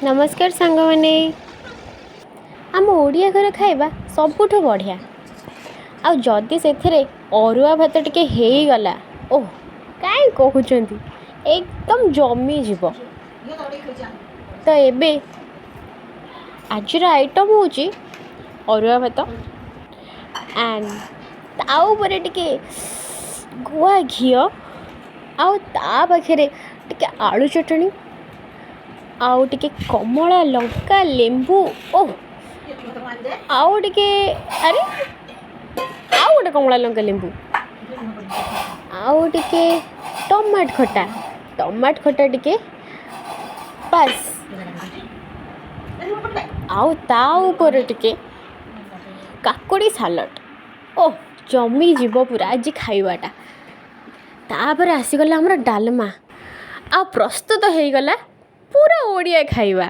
ନମସ୍କାର ସାଙ୍ଗମାନେ। ଆମ ଓଡ଼ିଆ ଘର ଖାଇବା ସବୁଠୁ ବଢ଼ିଆ। ଆଉ ଯଦି ସେଥିରେ ଅରୁଆ ଭାତ ଟିକେ ହେଇଗଲା, ଓଃ, କାହିଁ କହୁଛନ୍ତି, ଏକଦମ ଜମିଯିବ। ତ ଏବେ ଆଜିର ଆଇଟମ୍ ହେଉଛି ଅରୁଆ ଭାତ ଆଣ୍ଡ ତା ଉପରେ ଟିକେ ଗୁଆ ଘିଅ, ଆଉ ତା ପାଖରେ ଟିକେ ଆଳୁ ଚଟଣି, ଆଉ ଟିକେ କମଳା, ଲଙ୍କା, ଲେମ୍ବୁ, ଓଃ, ଆଉ ଟିକେ, ଆରେ, ଆଉ ଗୋଟେ କମଳା, ଲଙ୍କା, ଲେମ୍ବୁ, ଆଉ ଟିକେ ଟମାଟ ଖଟା, ଟମାଟ ଖଟା ଟିକେ, ବାସ୍। ଆଉ ତା ଉପରେ ଟିକେ କାକୁଡ଼ି ସାଲଡ଼। ଓଃ, ଜମିଯିବ ପୁରା ଆଜି ଖାଇବାଟା। ତାପରେ ଆସିଗଲା ଆମର ଡାଲମା ଆଉ ପ୍ରସ୍ତୁତ ହେଇଗଲା ପୁରା ଓଡ଼ିଆ ଖାଇବା।